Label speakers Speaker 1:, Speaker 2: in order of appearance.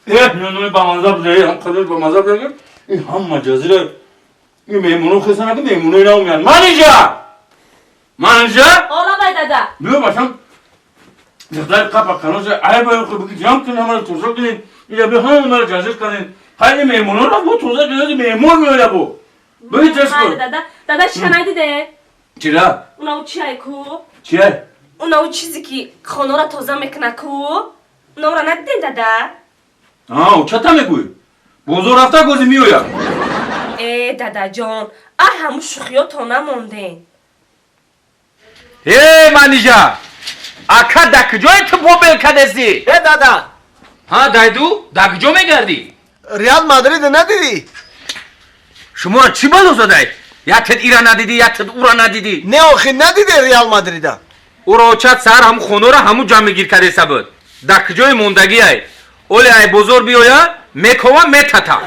Speaker 1: Нуни ба маза буда, ҳам қадр ба маза буда. Ин ҳама ҷазира ин меҳмоно хесана ки меҳмонои намеянд. Манижа! Манижа!
Speaker 2: Ола бай дада.
Speaker 1: Биё бачам. Духтари қапа каноша ай бай хуб ки ҷам кунем ҳамаро тоза кунем. Ина би ҳамаро ҷазир кунем. Хайли меҳмононро бо тоза кунем, меҳмон меояд бо. Биё тез кун.
Speaker 2: Дада, дада чӣ надиде?
Speaker 1: Чира?
Speaker 2: Уна чиай ку?
Speaker 1: Чиай?
Speaker 2: Уна чизе ки хонаро тоза мекуна ку? Унаро надидем дада?
Speaker 1: А, чата мегӯӣ? Бозор рафта гози меояд.
Speaker 2: Э, дадаҷон, а ҳамун шӯхиёто намондем.
Speaker 3: Э, Манижа! Ака да куҷое ту бобел кадесӣ?
Speaker 4: Э, дада!
Speaker 3: Ҳа, дайду, да куҷо мегардӣ?
Speaker 4: Реал Мадрид надидӣ?
Speaker 3: Шуморо чӣ бало задай? Як тид ира надидӣ, як тид ура надидӣ.
Speaker 4: Не, охи надидӣ Реал Мадрида?
Speaker 3: Уро очат саҳар ҳамун хонаро ҳамун ҷамъ кадеса буд. Да куҷои мондагиай? Оле ай бозор биёя, мекова метата.